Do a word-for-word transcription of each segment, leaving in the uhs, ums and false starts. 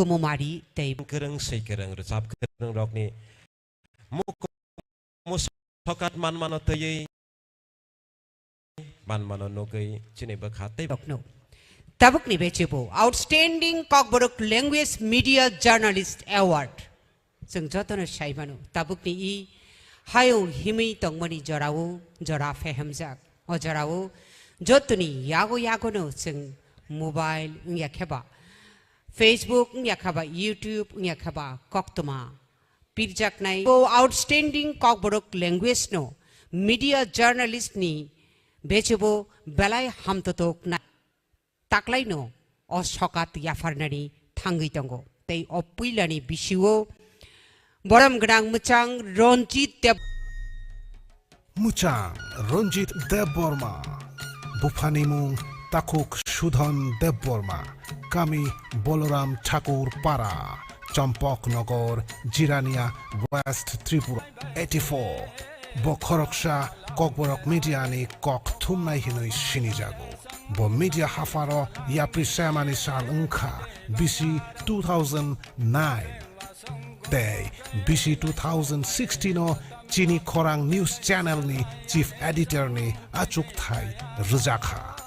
Kumumari tei Kwrwng swi kwrwng rwchap kwrwng rokni mukumu sokat manmano twiwi manmano nugwi chini bwkha tei rokno. Tabukni bechibo Outstanding Kokborok Language Media Journalist Award. Chwng jotono sai mano, tabukni i hayung himwi tongmani jorao jora phehemjak. O jorao jotoni yago yagono chwng mobile wngya khe ba, Facebook wngya khe ba, YouTube wngya khe ba, koktwma pirjaknai bo outstanding Kokborok language no media journalist ni bechibo belai hamtotok na taklaino o sokat yapharnani thangwi tongo. Tei o puilani bisio borom gwnang mwchang Ranjit Deb. Mwchang Ranjit Debbarma, buphani mung Takhuk Sudhon Debbarma, kami Balaram Thakur Para, Champok Nagar, Jirania, West Tripura, eighty-four. Bo khoroksa Kokborok media ni kok thumnai hinwi sinijago. Bo media hapharo yapri semani sal wngkha bisi two thousand nine. Tei bisi two thousand sixteen o chini khorang news channel ni chief editor ni achukthai rwjakha.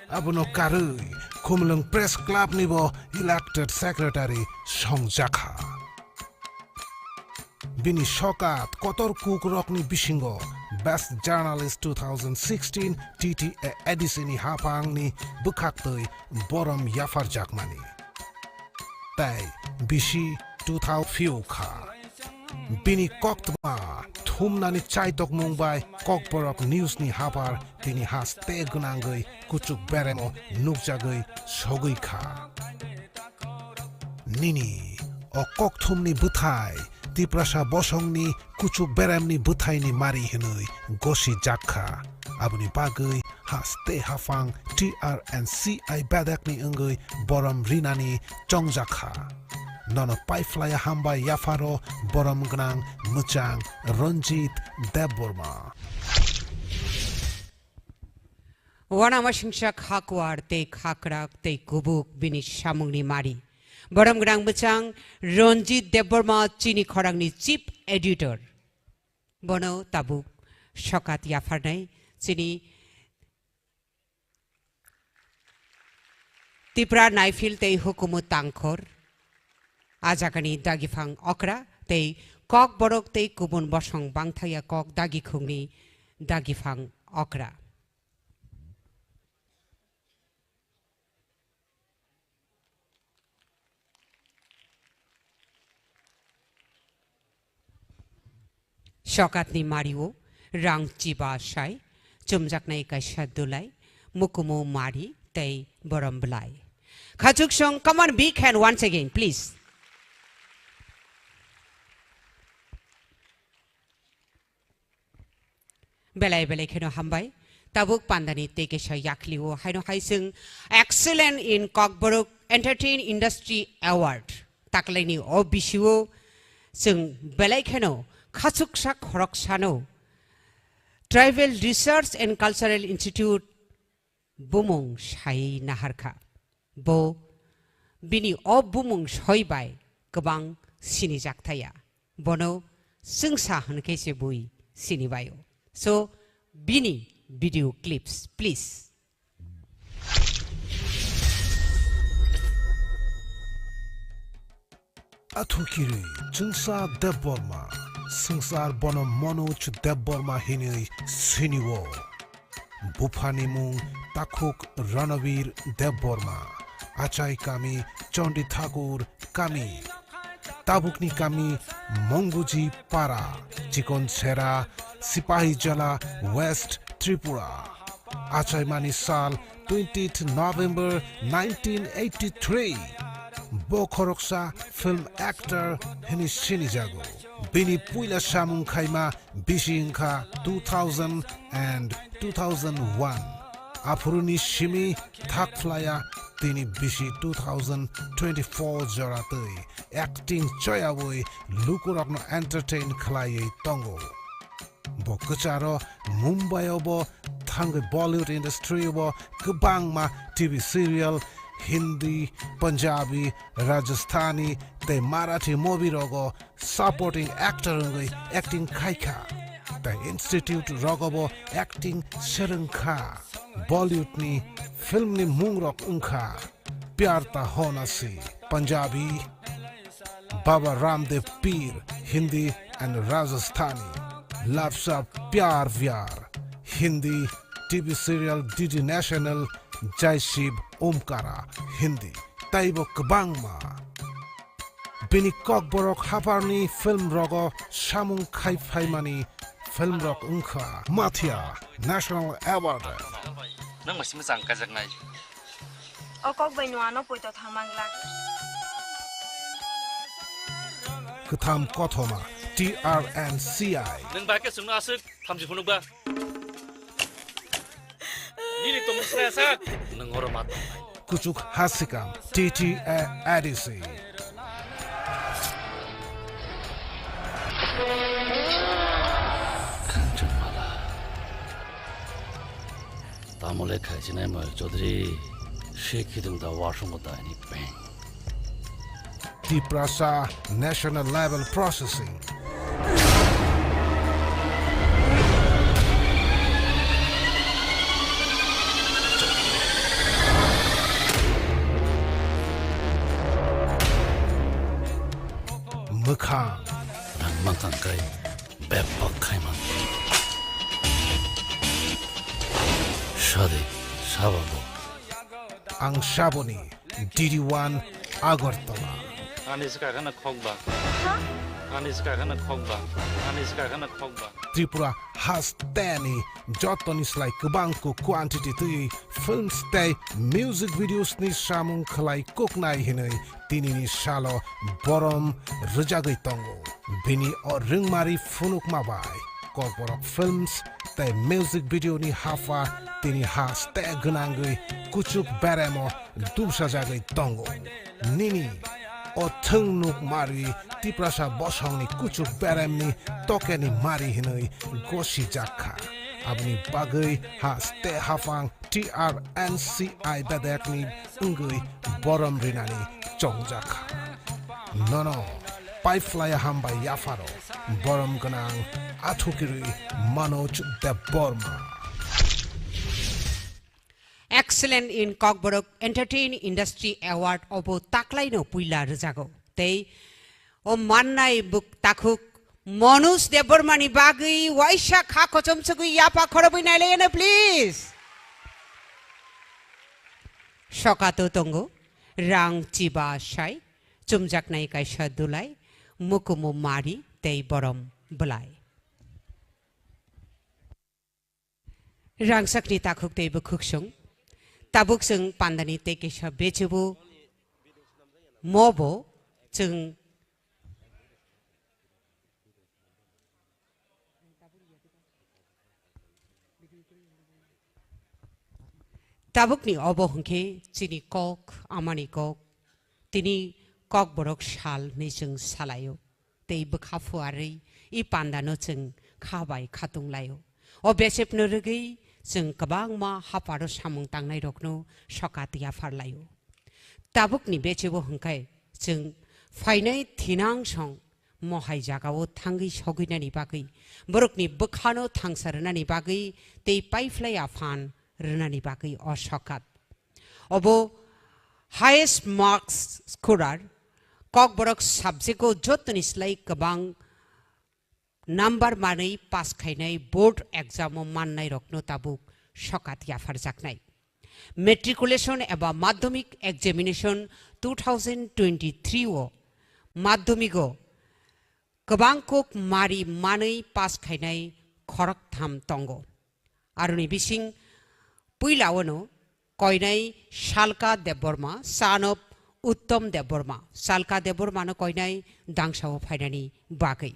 Abono karwi Khumlwng Press Club ni bo elected secretary songjakha. Bini sokat kotor kukrokni bisingo Best Journalist two thousand sixteen T T A A D C ni haphangni bwkhaktwi borom yapharjakmani. Tei bisi two thousand phiu kha. Bini koktwma thumnani chaitokmung bai Kokborok News ni haphar tini haste gwnangwi kuchuk beremo nukjagwi sogwi kha. Nini o kokthumni bwthai Tiprasa bosongni kuchuk beremni bwthaini mari hwnwi gosi jak kha. Aboni bagwi haste haphang T R and C I bedekni wngwi borom rinani chongjak kha. Nono paiphlaiya hambai yapharo borom gwnang mwchang Ranjit Debbarma. Uanamasingcha khakwar tei khakrak tei kubuk bini samungni mari. Borom gwnang mwchang Ranjit Debbarma chini khorangni chief editor. Bono tabuk sokat yapharnai chini Tipra Naifil tei Hukumu Tangkhor, a jagani dagiphang okra tei Kokborok tei kubun bosong bangthaya kok dagikhungni dagiphang okra. Sokatni mario rang chiba sai, chumjaknai kaisa dulai, mukumu mari tei borom bwlai. Khachuksong, come on, big hand once again, please. Belai belai kheno hambai. Tabuk pandani tei kesa yakhli o haino hai chwng Excellent in Kokborok Entertain Industry Award taklaini o bisio chwng belai kheno khachuksa khoroksano Tribal Research and Cultural Institute bumung sai naharkha. Bo bini o bumung soi bai kwbang sinijak thaya. Bono chwngsa hwn khe se bui sinibaio. So, bini video clips, please. Athukiri Chwngsa Debbarma, swngchar bono Manoj Debbarma hinwi sinio. Buphani mung Takhuk Ranabir Debbarma, achai kami Chandi Thakur kami, tabukni kami Monguji Para, Chikon Sera, Sipahi Jala, West Tripura. Achaimani sal twentieth November nineteen eighty-three. Bo khoroksa film actor hwnwi sinijago. Bini puila samung khaima bisi wngkha two thousand and two thousand one. Aphuruni simi thak phlaya tini bisi two thousand twenty-four jora twi acting choyawi lukurokno entertain khlaiwi tongo. Bo kwcharo Mumbai o bo thangwi Bollywood industry o bo kwbangma T V serial Hindi, Punjabi, Rajasthani tei Marathi movie rogo supporting actor wngwi acting khaikha. Tei institute rogobo acting swrwngkha. Bollywood ni film ni mungrok wngkha Pyar Ta Hona Si, Punjabi, Baba Ramdev Peer, Hindi and Rajasthani, Lapsa Pyar Vyar, Hindi, T V serial D D National, Jai Shiv Omkara, Hindi, teibo kwbangma. Bini Kokborok hapharni film rogo samung khai phaimani film rok wngkha Mathia National Award. Nang masima chang kajaknai. O kok bai nwano poito thangmang glak. Kwtham kothoma T R N C I. Nang ba khe chwngno aswk thamchi phunukba. Nini tongmung swnaya sak. Nang oro ma tongnai. Kuchuk hasikam T T A A D C. Kanchanmala. Tamole khaichinai Mayur Chaudhary, se khidung da wasung da ni peng. Tiprasa National Level Processing. Mwkhang. Rang mangkang kai. Bebak khai man. Sadi, sabo bo. Ang saboni D D one Agartala. Ani se kakhana khokba. Ha? Ani se kakhana khokba. Ani se kakhana khokba. Tripura hasteni jotoni slai kwbang ko quantity twi films tei music videos ni samung khlai koknai hinwi tinini salo borom rwjagwi tongo. Bini o rwngmari phunukma bai Kokborok Films tei music video ni hapha tini haste gwnangwi kuchuk beremo dubsajagwi tongo. Nini o thwng nukmari Tiprasa bosongni kuchuk beremni tokeni mari hinwi gosijakha. Aboni bagwi haste haphang T R N C I bedekni wngwi borom rinani chongjakha. Nono paiphlaiya hambai yapharo borom gwnang athukirwi Manoj Debbarma. Excellent in Kokborok Entertain Industry Award obo taklaino puila rwjago. Tei o mannai bwk takhuk Manoj Debbarmani bagwi waisa kha kochomsogwi yapha khorobwi nailaiyano, please. Sokato tongo rang chiba sai, chumjaknai kaisa dulai, mukumu mari tei borom bwlai. Rangchakni takhuk tei bwkhuksong. Tabuk chwng pandani tei kaisa bechubu mobo chwng tabukni obo hwnkhe chini kok, amani kok, tini Kokborok sal hwnwi chwng salaio. Tei bwkha phuarwi i pandano chwng kha bai khatung laio. O bechepno rwgwi chwng kwbangma hapharo samung tangnairokno sokat yaphar laio. Tabukni bechebo hwnkhe chwng phainai thinang song mohai jagao thangwi sogwinani bagwi, borokni bwkhano thangsa rwnani bagwi tei paiphlai aphan rwnani bagwi o sokat. Obo highest marks scorer, Kokborok subject-o jotoni slai kwbang number manwi pass khainai board exam-o mannairokno tabuk sokat yapharjaknai. Matriculation eba madhyamik examination two thousand twenty-three-o madhyamik-o kwbang kuk mari manwi pass khainai khoroktham tongo. Aroni bising puilaono koinai Salka Debbarma, son of Uttam Debbarma. Salka Debbarmano koinai dangsao phainani bagwi.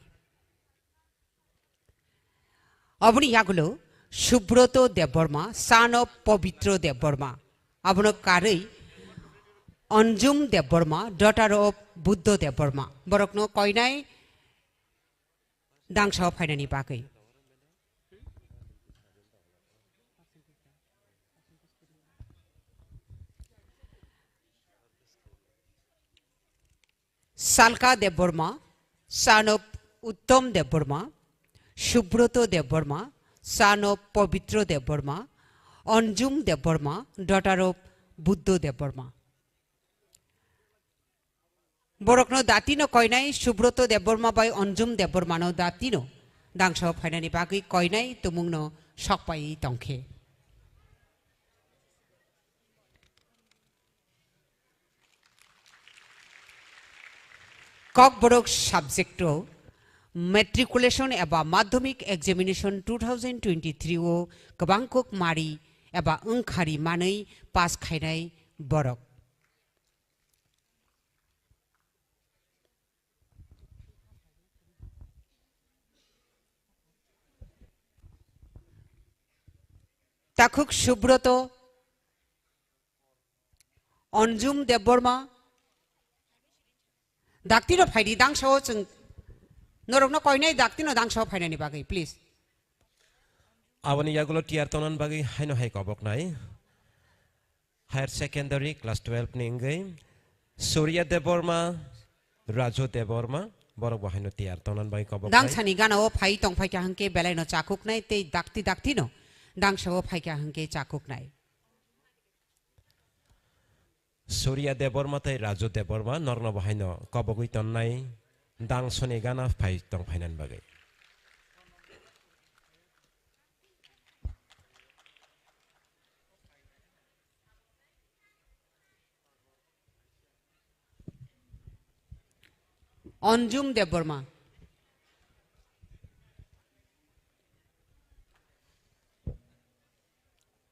Oboni yagulo Subroto Debbarma, son of Pabitro Debbarma. Abono karwi Anjum Debbarma, daughter of Buddha Debbarma. Borokno koinai dangsao phainani bagwi. Salka Debbarma, son of Uttam Debbarma, Subroto Debbarma, son of Pabitra Debbarma, Anjum Debbarma, daughter of Buddha Debbarma. Borokno datino koinai Subroto Debbarma bai Anjum Debbarmano datino dangsa phainani bagwi koinai tumungno sokpai tongkhe. Kokborok subject o matriculation eba madhyamik examination two thousand twenty-three o kwbang kok mari eba wngkhari manwi pass khainai borok. Takhuk Subroto, Anjum Debbarma, daktino phaidi dangsao chwng norokno koinai daktino dangsao phainani bagwi, please. Aboni yagulo tiyar tongnani bagwi haino hai koboknai. Higher Secondary class twelve ni wngwi Surya Debbarma, Raju Debbarma, borok bo haino tiyar tongnani bagwi koboknai. Dangsani gana o phai tongphaikha hwnkhe belaino chakuknai tei dakti daktino dangsa o phaikha hwnkhe chakuknai. Surya Debbarma tei Raju Debbarma norokno bo haino kobogwi tonnai dangsoni gana phai tongphainani bagwi. Anjum Debbarma.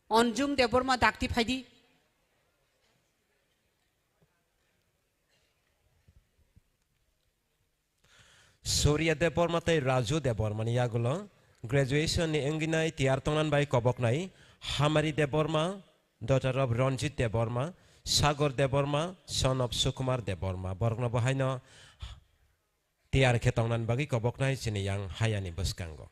Anjum Debbarma dakti phaidi. Surya Debbarma tei Raju Debbarma ni yagulo graduation ni wngwi nai tiyar tongnani bai koboknai Hamari Debbarma, daughter of Ranjit Debbarma, Sagar Debbarma, son of Sukumar Debbarma. Borokno bo haino tiyar khe tongnani bagwi koboknai chini yang hayani bwskango.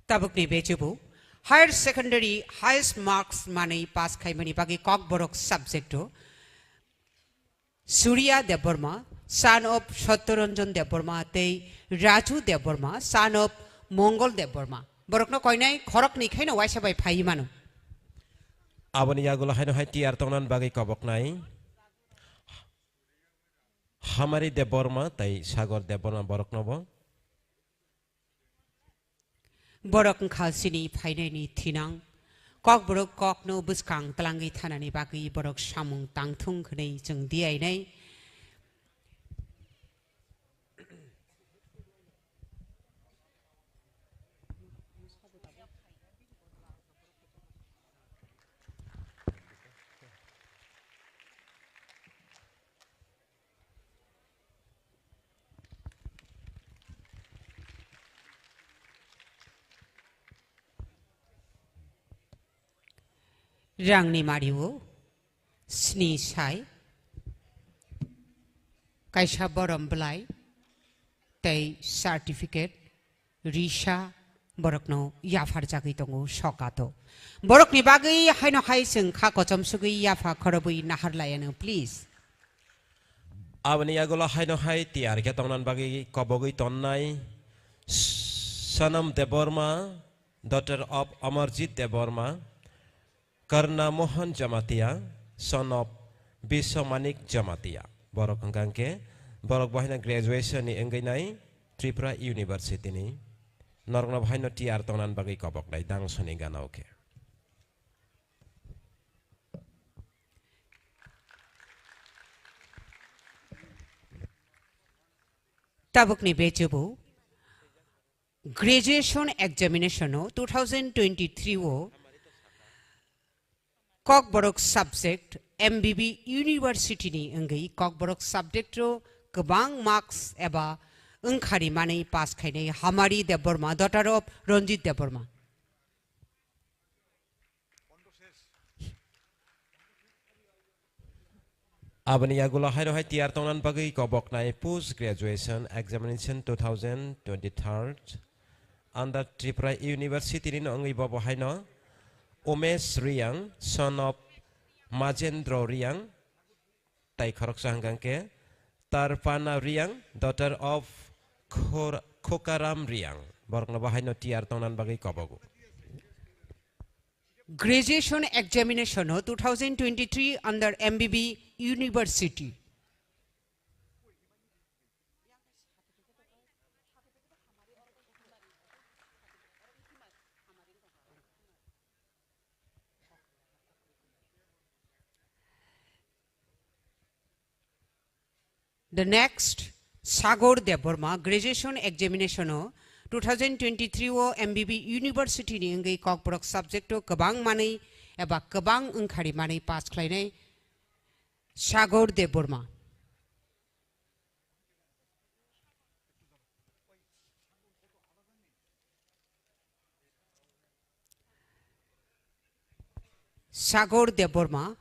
Tabukni bejubu higher secondary highest marks manwi pass khaimani bagwi Kokborok subject o Surya Debbarma, son of Satyaranjan Debbarma, tei Raju Debbarma, son of Mongol Debbarma. Borokno koinai khoroknwi khaino waisa bai phaiwi mano. Aboni yagulo haino hai tiyar tongnani bagwi koboknai Hamari Debbarma tei Sagar Debbarma boroknobo. Borok wngkha chini phainaini thinang. Kokborok kokno bwskang twlangwi thanani bagwi borok samung tangthung hwnwi chwng diyainai. Rangni mario sni sai, kaisa borom bwlai tei certificate risa borokno yapharjagwi tongo sokato. Borokni bagwi haino hai chwng kha kochom sugwi yapha khorobwi nahar laiano, please. Aboni yagulo haino hai tiyar khe tongna bagwi kobogwi tonnai Sonam Debbarma, daughter of Amarjit Debbarma, Karna Mohan Jamatia, son of Biswamanik Jamatia. Borok hwnkha hwnkhe borok bo haino graduation ni wngwi nai Tripura University ni. Norokno bo haino tiyar tongna bagwi koboknai dangsoni gana o khe. Tabukni bejubu graduation examination o two thousand twenty-three o Kokborok subject M B B University ni wngwi Kokborok subject o kwbang marks eba wngkhari manwi pass khainai Hamari Debbarma, daughter of Ranjit Debbarma. Aboni yagulo haino hai tiyar tongna bagwi koboknai post graduation examination two thousand twenty-three. under Tripura University ni no wngwi bo bo haino Umesh Riang, son of Majendra Riang, tai khoroksa hwnkha khe Tarpana Riang, daughter of Khor-, Khokaram Riang. Borokno bo haino tiyar tongna bagwi kobogo. Graduation examination o two thousand twenty-three under M B B University. The next, Sagor Debbarma, graduation examination o two thousand twenty-three o M B B University ni wngwi Kokborok subject o kwbang manwi eba kwbang wngkhari manwi pass khlainai Sagor Debbarma. Sagor Debbarma,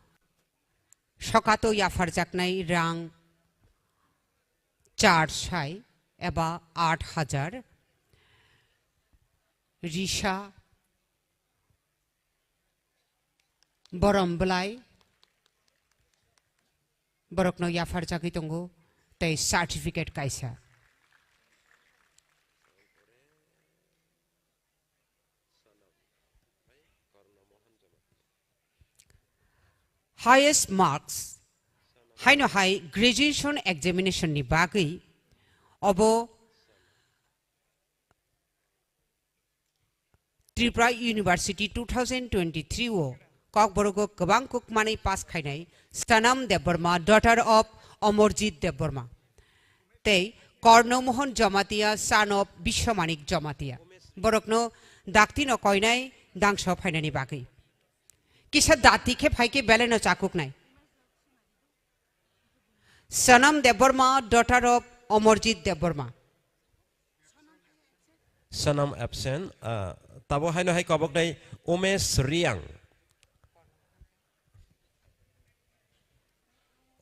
sokato yapharjaknai rang char sai eba aat hajar, risa, borom bwlai, borokno yapharjagwi tongo, tei certificate kaisa. Highest marks, haino hai graduation examination ni bagwi obo Tripura University two thousand twenty-three o Kokborok o kwbang kukmanwi pass khainai Sanam Debbarma, daughter of Amarjit Debbarma, tei Karna Mohan Jamatia, son of Biswamanik Jamatia. Borokno daktino koinai dangso phainani bagwi. Kisa dati khe phai khe belai no chakuknai. Sanam Debbarma, daughter of Amarjit Debbarma. Sanam absent, ah, tabo haino hai koboknai Umesh Riang.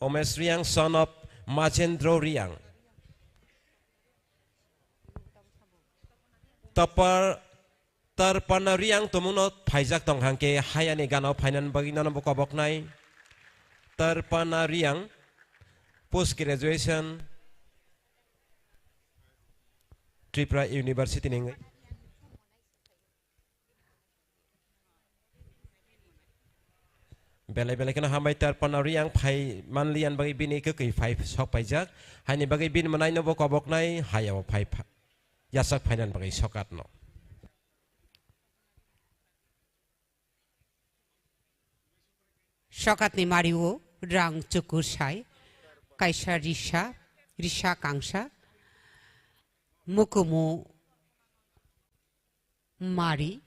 Umesh Riang, son of Majendra Riang. Tapar Tarpana Riang tumungno phaijak tong hangke hayani gana o phainan bagwi nono bo koboknai. Tarpana Riang, post graduation, Tripura University ni wngwi. Belai belai kheno hambai Tarpana Riang phai manliyan bagwi bini kwkwi phai sok paijak. Haini bagwi bini mwnaino bo koboknai hayao phai pha-, yasak phainan bagwi sokatno. Sokatni mario rang chukur sai, kaisa risa, risa kangsa, mukumu mari,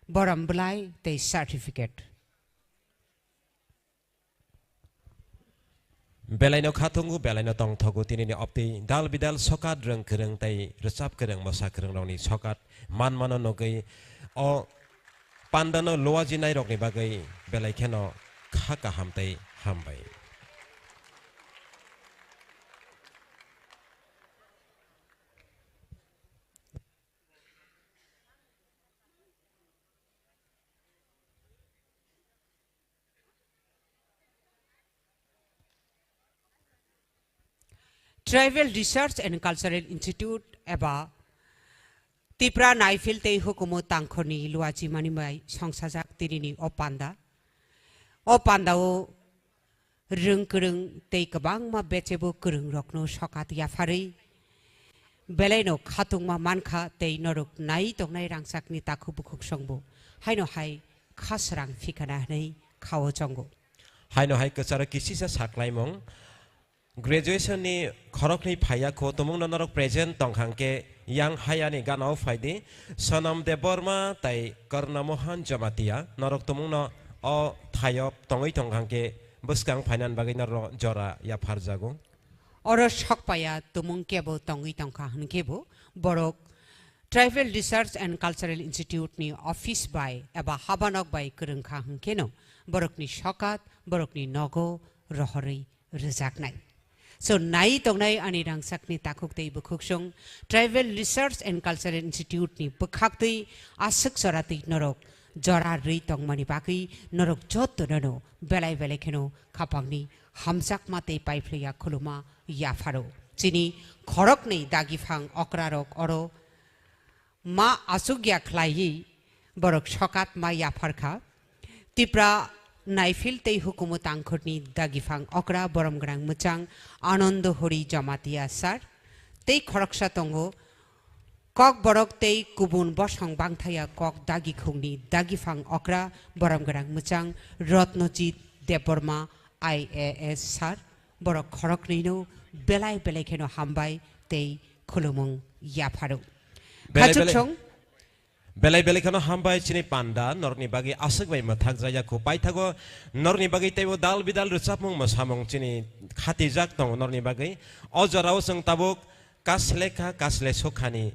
borom bwlai tei certificate. Belaino khatungo, belaino tongthogo, tinini opti dal bidal sokat rwng kwrwng tei rwchap kwrwng, mosa kwrwng rokni sokat manmano nugwi o pandano luajinai rokni bagwi belai kheno kha kaham tei hambai. Tribal Research and Cultural Institute eba Tipra Naifil tei Hukumu Tangkhorni luachimani bai songsajak tinini o panda. O pandao rwng kwrwng tei kwbangma bechebo kwrwng rokno sokat yapharwi belaino khatungma mankha tei norok nai tongnai rangchakni takhuk bukhuk songbo haino hai khasrang phikana hwnwi khao chongo. Haino hai kwcharo kisisa saklaimung. Graduation ni khoroknwi phaiya kho, tumungno norok present tong hangke yang hayani gana o phaidi. Sonam Debbarma tai Karna Mohan Jamatia norok tumungno o thaio tongwi tong hangke bwskang phainan bagwi norok jora yapharjago. Oro sokpaya tumung kebo tongwi tongkha hwnkhe bo borok Tribal Research and Cultural Institute ni office bai eba habanok bai kwrwngkha hwnkhe no borokni sokat borokni nogo rohorwi rwjaknai. So, nai tongnai ani rangchakni takhuk tei bukhuksong Tribal Research and Cultural Institute ni bwkhaktwi aswk joratwi norok jora rwi tongmani bagwi norok jotono no belai belai kheno khapangni hamjakma tei paiphlaiya khuluma yapharo. Chini khoroknwi dagiphang okrarok oro ma asugya khlaiwi borok sokat ma yapharkha. Tipra Naifil tei hukumu tangkhorni dagiphang okra borom gwnang mwchang Anando Hori Jamatia sir tei khoroksa tongo Kokborok tei kubun bosong bangthaya kok dagikhungni dagiphang okra borom gwnang mwchang Rotnojit Debbarma I A S sir. Borok khoroknwino belai belai kheno hambai tei khulumung yapharo. Belai belai, Khachuksong. Belai belai kheno hambai chini panda norokni bagwi aswk bai mwthak jaya khu paithago norokni bagwi teibo dal bidal rwchapmung mwsamung chini khatijak tongo norokni bagwi. O jorao chwng tabuk kaslekha kasle sokhani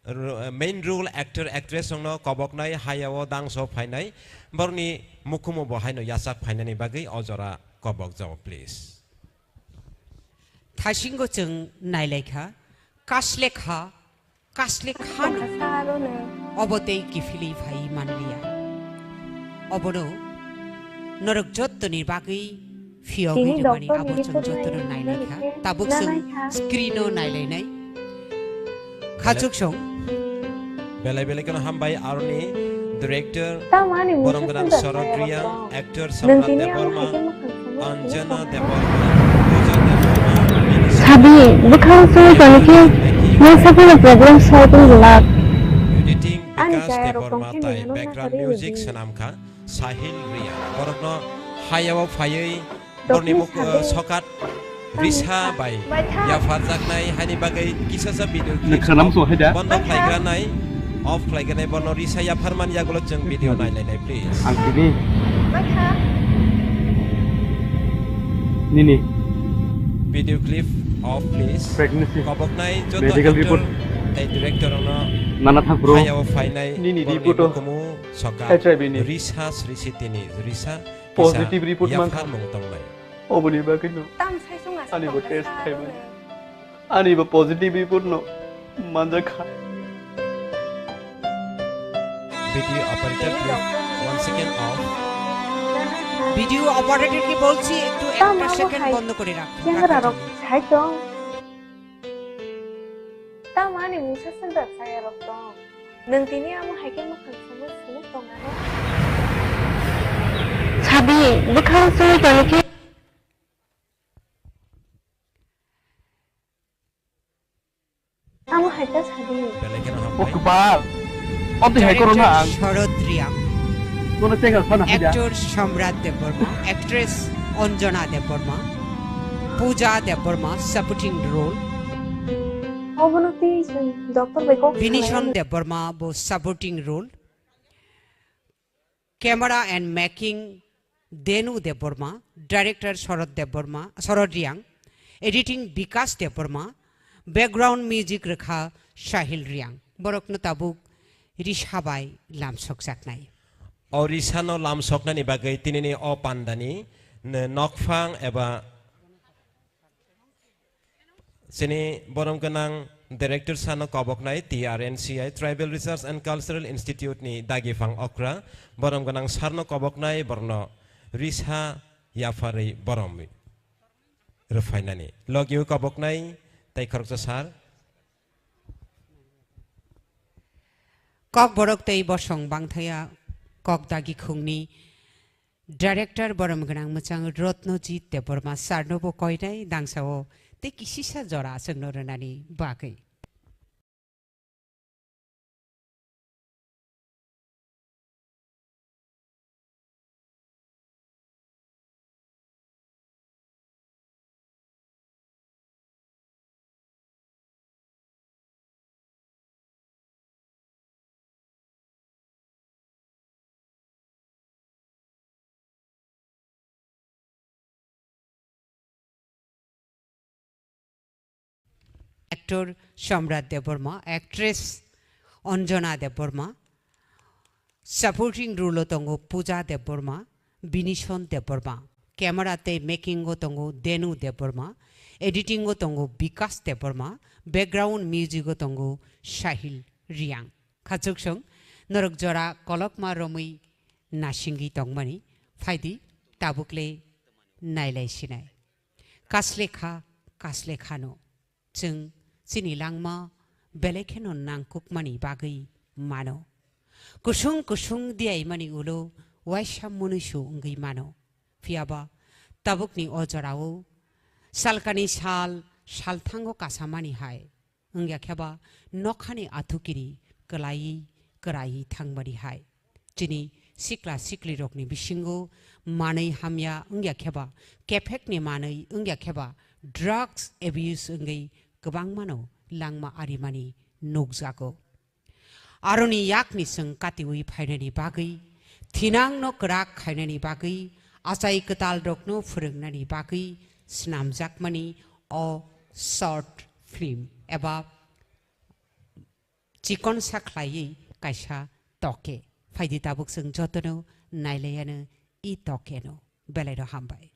ro-, main role actor actress rokno koboknai hayao dangso phainai borokni mukhumu bo haino yachak phainani bagwi o jora kobok jao please. Thasingo chwng nailaikha, kaslekha, kaslekhano obo tei kiphilwi phai manliya. Obono norok jottoni bagwi phiyogwi rwmani abo chwng jotono nailaikha. Tabuk chwng screen-o nailainai. Khachuksong. Belai belai kheno hambai aroni director borom gwnang Sorot Riang, actor Samrat Debbarma, Anjana Debbarma, Pooja Debbarma, Sabi, bwkhang song toni khe nung saphano problem solving glak. Editing Bikas Debbarma tai background music swnamkha Sahil Riang. Borokno hayao phaiwi borni muk, eh, sokat risa bai yapharjaknai hani bagwi kisasa video clip bondo khlaigranai, off khlaigranai, borno risa yapharmani yagulo chwng video nailainai, please. Ang tini. Nini. Video clip off, please. Pregnancy. Koboknai joto medical actor report tei director ono nana thang bro. Hayao phainai nini borni report o mukhumu sokat H I V ni risa srisi tini risa positive report mankha. Yapharmung tongnai. Oboni bagwino. Tam sai sung aswk ani bo test khaimani. Ani bo positive report no manjakha. Video operator, please, one second off. Video operator ke bolchi ektu ekta second bondo kore rakho. Chehra rok sai tong. Tam ani musa sandar saya rok tong. Nwng tini amo hai khe mwkhang sumui sumui tong ano. Sabi, bwkhang sumui toni khe. Amo hai ta sadi. Belai kheno hambai. O kwbal. Obdi hai korona ang. Director Sharad Riang. Nono tenga sana haja. Actor Samrat Debbarma, actress Anjana Debbarma, Pooja Debbarma, supporting role. Obono twi chwng doctor bai kok Binishon Debbarma bo supporting role. Camera and making Denu Debbarma, director Sharad Debbarma, Sharad Riang, editing Bikas Debbarma, background music rwkha Sahil Riang. Borokno tabuk risa bai lamsokjaknai. O risano lamsoknani bagwi tinini o pandani n-, nokphang eba Chini borom gwnang director sano koboknai T R N C I, Tribal Research and Cultural Institute ni dagiphang okra, borom gwnang sarno koboknai borno risa yapharwi borom rwphainani. Logi o koboknai tei khoroksa sar. Kokborok tei bosong bangthaya kok dagikhungni Director borom gwnang mwchang Rotnojit Debbarma sir no bo koinai dangsa o tei kisisa jora aswk no rwnani bagwi. Actor Samrat Debbarma, actress Anjana Debbarma, supporting role o tongo Pooja Debbarma, Binishon Debbarma, camera tei making o tongo Denu Debbarma, editing o tongo Bikas Debbarma, background music o tongo Sahil Riang. Khachuksong norok jora kolokma romwi nasingwi tongmani, phaidi tabukle nailai sinai. Kaslekha, kaslekhano. Chwng chini langma belai kheno nangkukmani bagwi mano. Kusung kusung diyaimani ulo waisa munuisu wngwi mano. Phiyaba tabukni o jorao salkani sal, salthango kasamani hai wngya kheba nokhani athukiri kwlaiwi kwraiwi thangmani hai. Chini sikla siklirokni bisingo manwi hamya wngya kheba, kephekni manwi wngya kheba, drugs abuse wngwi kwbangmano langma arimani nukjago. Aroni yakni chwng katiwi phainani bagwi, thinangno kwrak khainani bagwi, achai kwtalrokno phwrwngnani bagwi snamjakmani o short film eba chikonsa khlaiwi kaisa toke. Phaidi tabuk chwng jotono nailaiano i tokeno. Belaino hambai.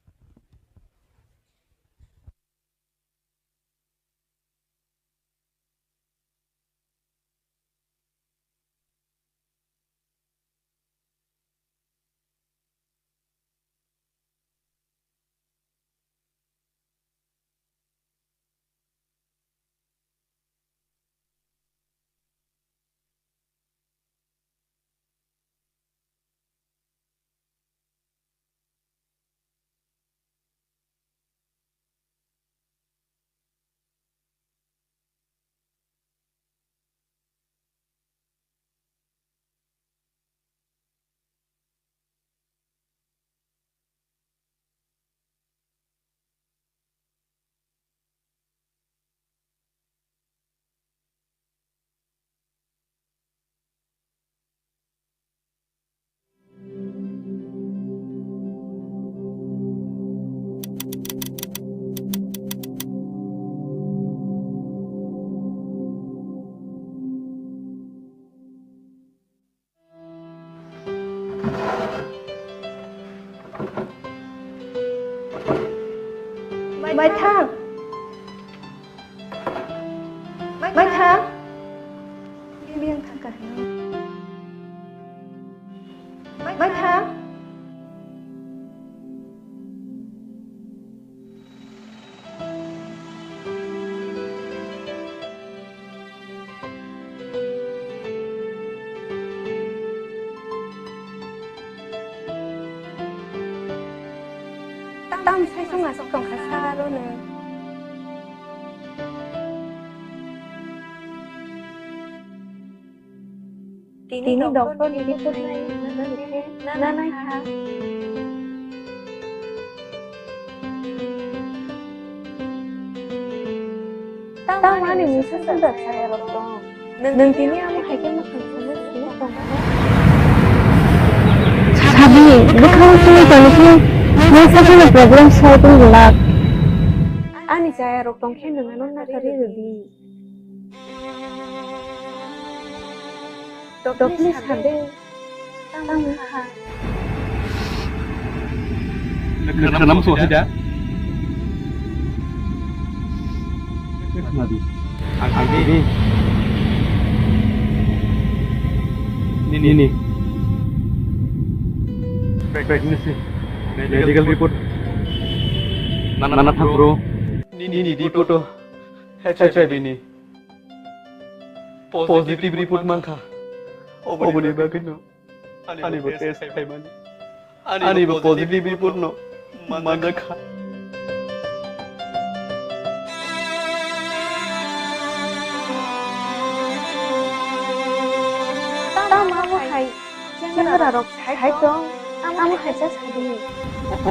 Maithang. Maithang. Biyang thangkha. Maithang. Tamo sai sung aswk tongkha sa aro nwng. Tini doctor ni report nai, nai khe, na nai kha. Tamo ani misa sundar saya rok tong. Nwng tini amo hai khe mwkhang sumui sumui tong kha. Sabi, bwkhang sumui tong khe, nwng sakno problem solve wng glak. Ani chaya rok tong khe nwng ano naharwi rw di. Tokni sade tang kha. Khwnam so haida. Ang, ang ini. Ini, ini. Pregnancy. Medical report. Nana, nana thang bro. Ini, ini report. H I V ni. Positive report mankha. Oboni bagwino ani bo test khaimani. Ani bo positive report no manjakha. Tamo hai. Camera rok sai tong, amo hai cha sadi.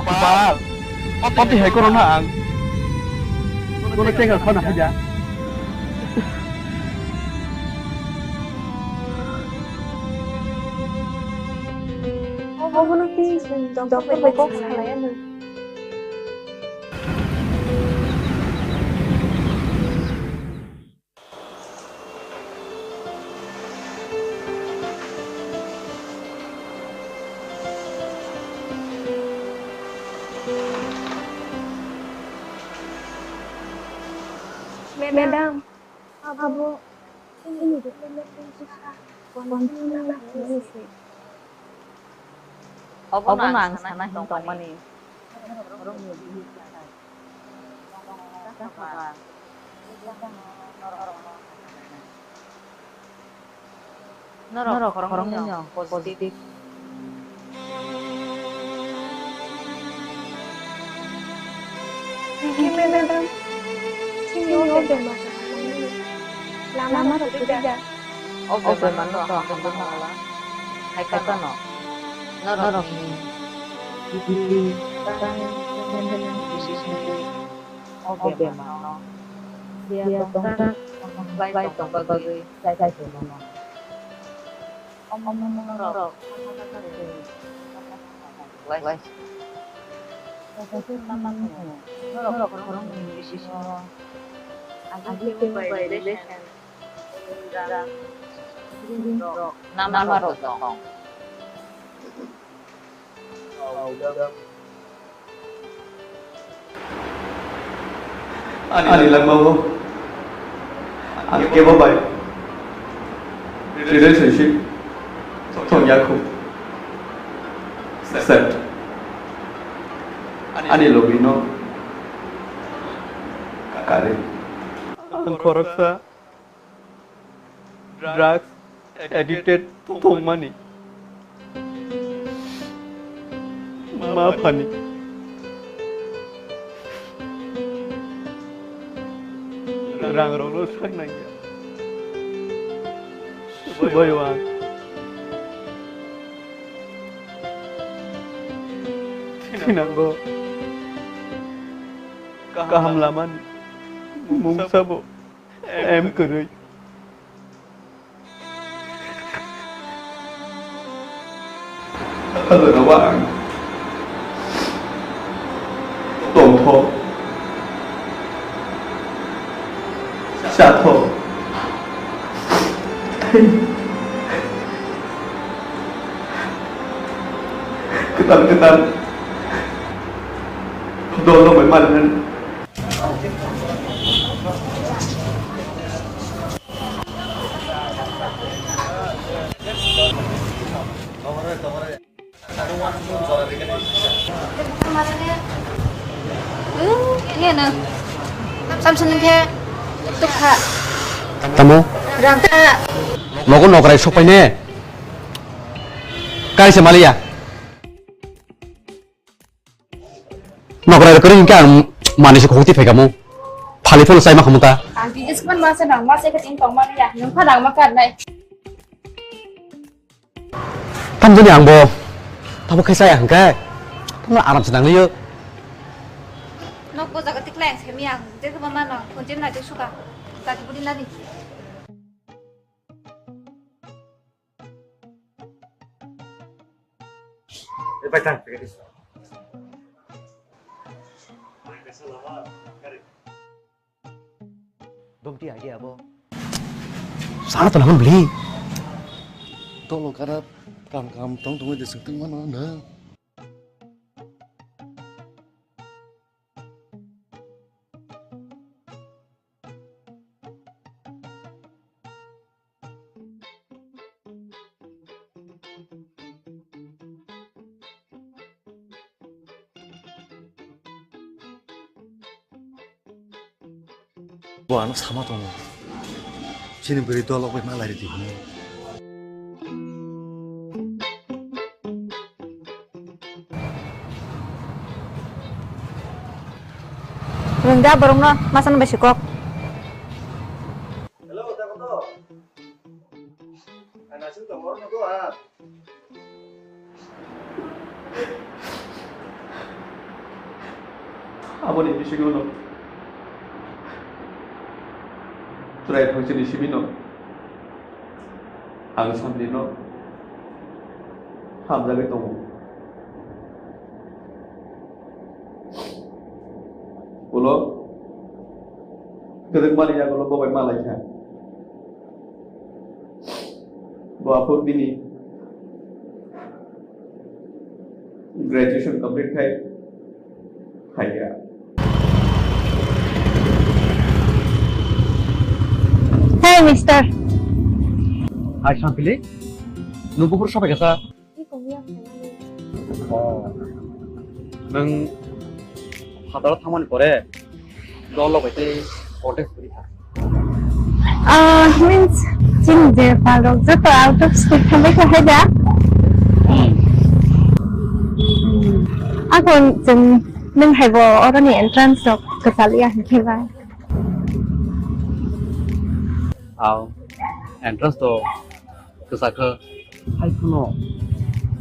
Bal, oti hai koro na ang. Bono tenga khona haja. Obono pi doctor bai kok salai ano. Madam, abo chini development kisa continue na hinwi se. Obono ang sana hin tongmani. Norok khoroknwi no positive. Madam, chini o bemar lama rok kwrwi da. O bemar no tong hamjakma wngla. Hai khe no norokni bwswk o bemar no. Bai tongna bagwi. Omo norok. Norok khoroknwi bisingo agiteo bai relation rok nama rok tong. Ani langmao ang kebo bai relationship thong yakho. Except ani logino kare. Ang khoroksa drugs addicted tongmani. Ma phani rang rokno sak nangya. Subai o ang. Thinango kaham lamani mungsa bo em kwrwi. Halono ang tongtho, chatho, kwtal kwtal dol rok bai malinan. Samsung khe tukha. Tamo? Rang ta. Nogo nokrai sokpai ne. Kai se maliya. Nokrai rok kwrwi hwnkhe ang manwi se khogwi twi phaikha mo. Thali phano chai ma khamu ta. Ang twi jesukmani masa nang masa khe tini tong mani ya. Nwng pha nang ma kar nai. Tamjani ang bo. Tamo khe chaya hwnkhe. Tamo aram se nang liyo. Nok bo jaga tiklai ang se mi ang. Je khe ma ma nang phone jem nai twi suka. Jati budi nadi. Domti idea bo. Sana to langan beli. Tolo karap kam kam tong tong de sengteng mana na. Bo ano sama tongo. Chini bwrwi dolok bai malai ridi hwnwi. Rwngda borokno masa no bai sikok. Hello, ta koto? Ang nasing tongmor no do ha. Aboni bisingo no chwrai phangsani simi no ang samni no hamjagwi tongo. Ulo kwrwngmani yagulo bo bai malaikha. Bo aphuru bini graduation complete khai phaiya. Mister. Hai, Shampili. Nung buphuru sabai kasa? Oh. Nung hadaro thangmani pore dol rok bai tei contest kwrwi kha. Ah, means, chini je pal rok joto out of state thangbai kha hai da? Hmm. Akon chwng nung hai bo oroni entrance rok kwchal ya hinkhe ba? Aw, entrance to kwchakhe hai kheno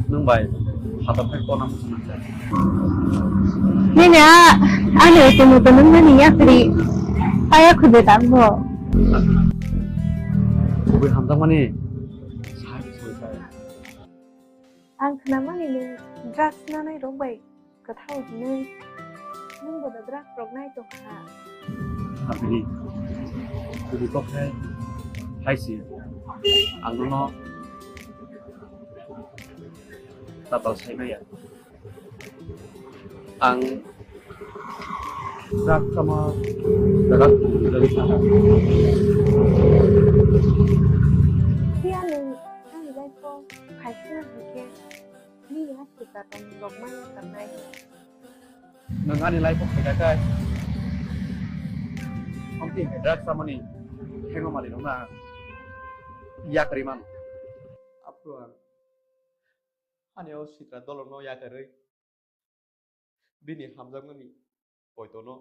nwng bai phatar phai kona muchung nangkha. Nini a, ani utu mutu nung nani yakhri aya khude tangbo. Kubui hamjakmani sai sai sai. Ang khnamani nwng drugs nanai rok bai kwthao hinwi nwng bono drugs rok nai tongkha. Abini, kubui kok hai, hai si, ang nono tapal sai maya. Ang drugs sama, drugs, drugs. Phiya nwng ani life-o phaisingna hinkhe, nini haste katom rok maya tangnai. Nwng ani life-o phaikha khe, amtwi drugs samani thengo mali rokno ang yakarwi mano. Aphuru ang ani o sitra dolorno yakarwi bini hamjakmani poitono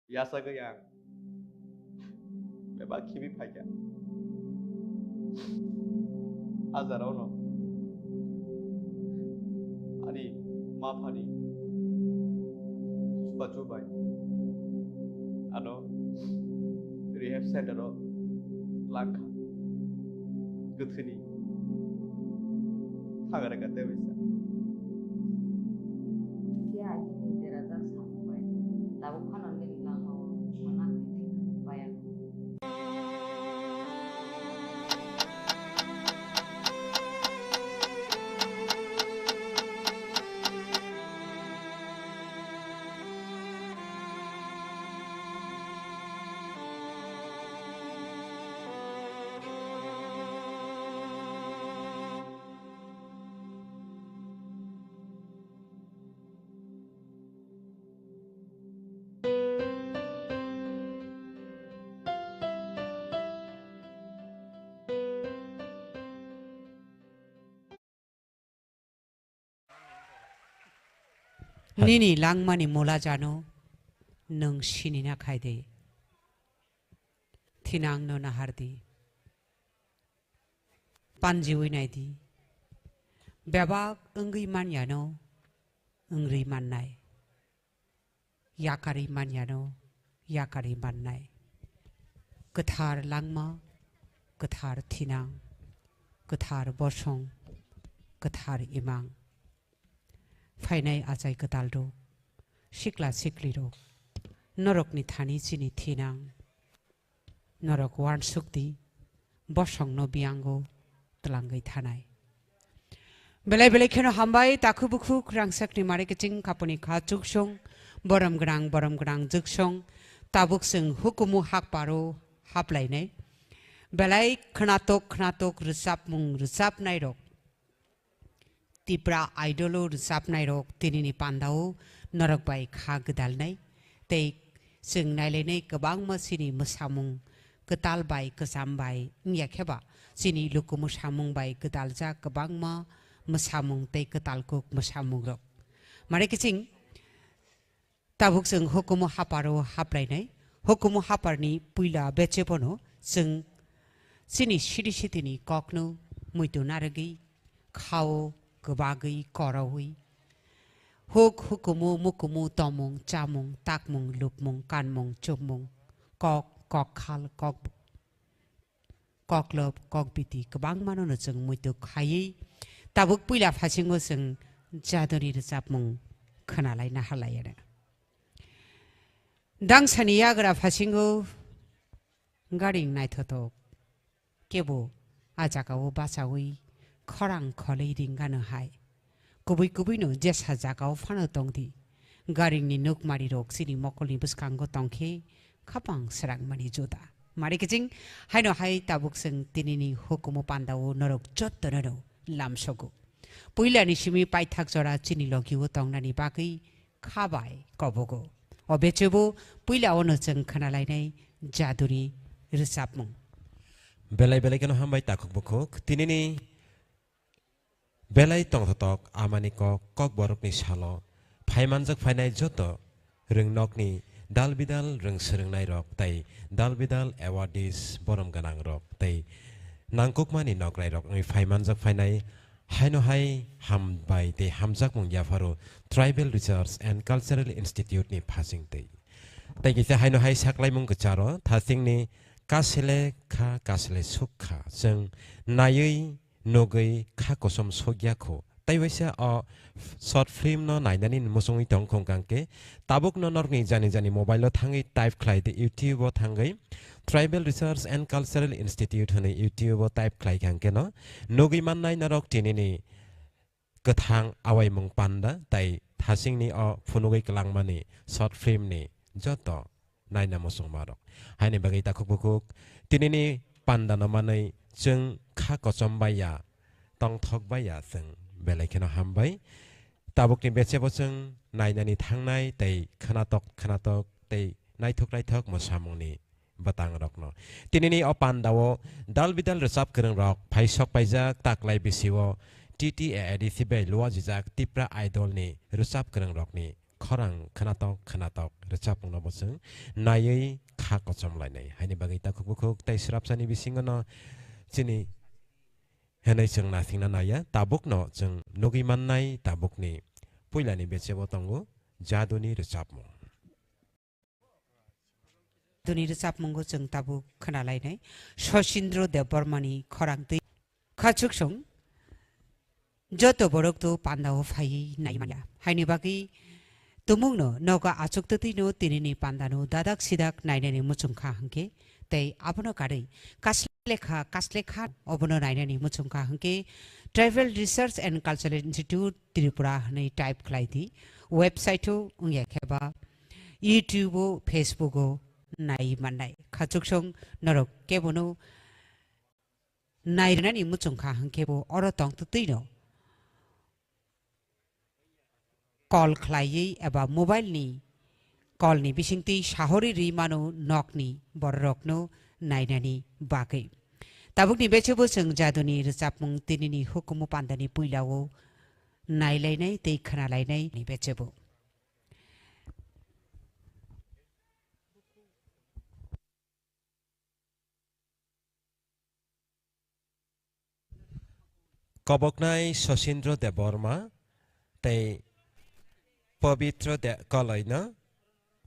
yachagwi ang bebak khibi phaikha. A jora ono ani maphani chubachu bai ano rehab center o langkha. Kwthwini thangare ka tei waisa. Khe agini derajak samung bai tabuk phano nini langmao mwnakni thwina paiya. Nini langmani mula jano nwng sinina khai de. Thinangno nahardi. Panjiwi naidi. Bebak wngwi manyano wngwi mannai. Yakarwi manyano yakarwi mannai. Kwthar langma, kwthar thinang, kwthar bosong, kwthar imang. Phainai achai kwtal rok, sikla sikli rok, norokni thani chini thinang, norok uansuk di, bosongno biyango twlangwi thanai. Belai belai kheno hambai, takhu bukhu khwrangsakni mare kiching kapuni kha chuksong, borom gwnang, borom gwnang juksong, tabuk chwng hukumu hakparo haplainai. Belai khwnatok khwnatok rwchapmung rwchapnairok. Tipra Idol-o rwchapnairok tinini pandao norok bai kha gwdalnai tei chwng nailainai kwbangma chini mwsamung kwtal bai kwcham bai wngya khe ba chini luku mwsamung bai gwdaljak kwbangma mwsamung tei kwtal kuk mwsamungrok. Mare kiching Tabuk chwng hukumu haparo haplainai. Hukumu haparni puila bechebono chwng chini sidi sitini kokno muitu narwgwi, khao kwbagwi, korowi. Huk hukumu, mukumu, tomung, chamung, takmung, lupmung, kanmung, chupmung, kok, kokkhal, kok, koklop, kokbiti kwbangmano no chwng muitu khaiwi tabuk puila phasingo chwng jadoni rwchapmung khwnalai naharlaiya. Dangsani yagra phasingo garing naithotok kebo a jagao bachawi khorang kholwi ringano hai. Kubui kubuino jesa jagao phano tongdi. Garingni nukmarirok chini mokolni bwskango tongkhe khapang srangmani juda. Mari kiching, haino hai tabuk chwng tinini hukumu pandao norok jottono no lamsogo. Puilani simi paithak jora chini logio tongnani bagwi kha bai kobogo. O bechebo puila ono chwng khwnalainai jaduni rwchapmung. Belai belai kheno hambai takhuk bukhuk. Tinini belai tongthotok amani kok, kokborokni salo phaimanjak phainai joto rwngnokni dal bidal rwng swrwngnairok tei dal bidal awardees borom gwnangrok tei nangkukmani nokrairok wngwi phaimanjak phainai haino hai hambai tei hamjakmung yapharo Tribal Research and Cultural Institute ni phasingtwi. Tei kisa haino hai saklaimung kwcharo thasingni kasele kha kasele sukha chwng naiwi nugwi kha kosom sokya kho. Tei waisa o short film no nainani muchungwi tong khong kang khe, tabuk no norokni jani jani mobile o thangwi type khlai di, YouTube o thangwi Tribal Research and Cultural Institute hwnwi YouTube o type khlai kang khe no nugwi mannai norok tinini kwthang awaimung panda tei thasingni o phunugwi kwlangmani short film ni joto naina muchungmarok. Haini bagwi takhuk bukhuk tinini panda no manwi chwng kha kochom bai ya, tongthok bai ya chwng belai kheno hambai. Tabukni bechebo chwng nainani thangnai tei khwnatok khwnatok tei naithok naithok mwsamungni bwtangrokno. Tinini o pandao dal bidal rwchap kwrwngrok phai sok paijak taklai bisio T T A A D C bai luajijak Tipra Idol ni rwchap kwrwngrokni khorang khwnatok khwnatok rwchapmungno bo chwng naiwi kha kochom lainai. Haini bagwi takhuk bukhuk tei swrapsani bisingo no chini hwnwi chwng naisingna naiya, tabukno chwng nugwi mannai tabukni puilani bechebo tongo jaduni rwchapmung. Jaduni rwchapmungo chwng tabuk khwnalainai Sosindro Debbarmani khorang twi. Khachuksong joto borok to pandao phaiwi nai manya. Haini bagwi tumungno nogo achuk twtwino tinini pandano dadak sidak nainani muchungkha hwnkhe tei abono karwi kaslekha kaslekha obono nainani muchungkha hwnkhe Tribal Research and Cultural Institute Tripura hwnwi type khlai di. Website-o wngya khe ba YouTube-o, Facebook-o nai mannai. Khachuksong norok kebono nai rwnani muchungkha hwnkhe bo oro tong twtwino call khlaiwi eba mobile ni call ni bisingtwi sahori rwi mano nokni bororokno nainani bagwi. Tabukni bechebo chwng jaduni rwchapmung tinini hukumu pandani puilao nailainai tei khwnalainai ni bechebo. Koboknai Sosindro Debbarma tei Pabitra De-, Koloino,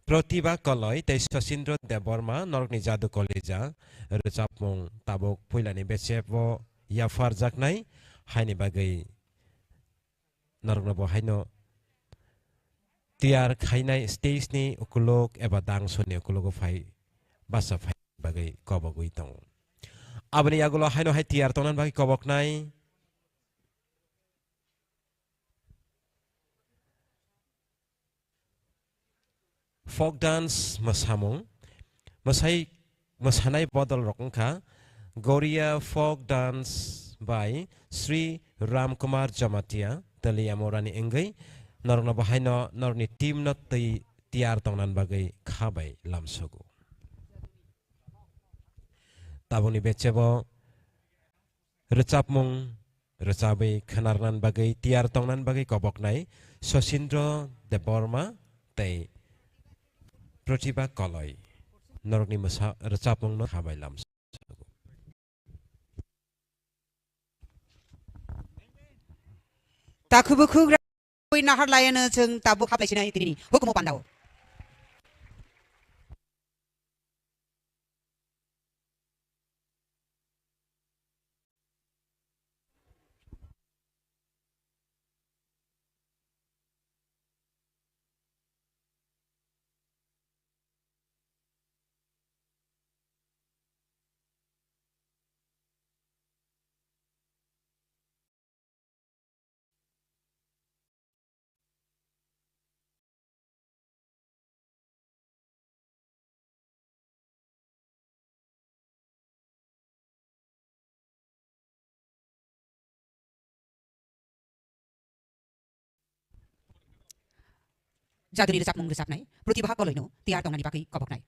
Pratibha Koloi tei Sosindro Debbarma norokni Jadu Kolija rwchapmung tabuk puilani bechebo yapharjaknai haini bagwi norokno bo haino tiyar khainai stage ni ukuluk eba dangso ni ukulogo phai basa phai bagwi kobogwi tongo. Aboni yagulo haino hai tiyar tongna bagwi koboknai folk dance mwsamung, mwsai, mwsanai bodol rok wngkha Goria folk dance by Sri Ramkumar Jamatia, Taliamurani wngwi norokno bo haino norokni team no twi tiyar tongna bagwi kha bai lamsogo. Tabukni bechebo rwchapmung rwchabwi khwnarnan bagwi tiyar tongnan bagwi koboknai Sosindro Debbarma tei Pratibha Koloi. Norokni mwsa rwchapmungno hambai lamsogo. Takhuk bukhuk rwi nahar layano chwng tabuk haplai sinai tinini hukumu pandao. Chaduri rwchapmung rwchapnai Pratibha Koloino tiyar tongnani bagwi koboknai.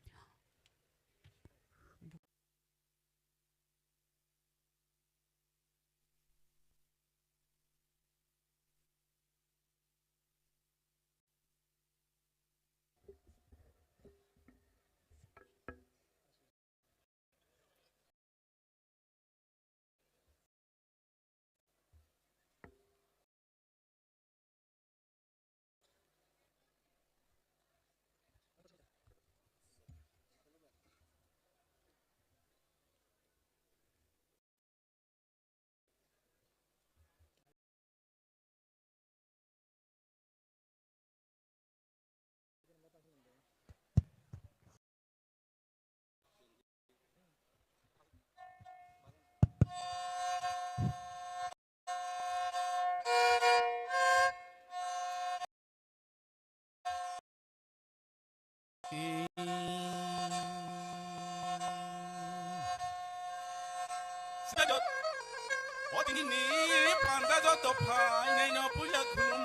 O tini ni panda joto phainai no puila khulum.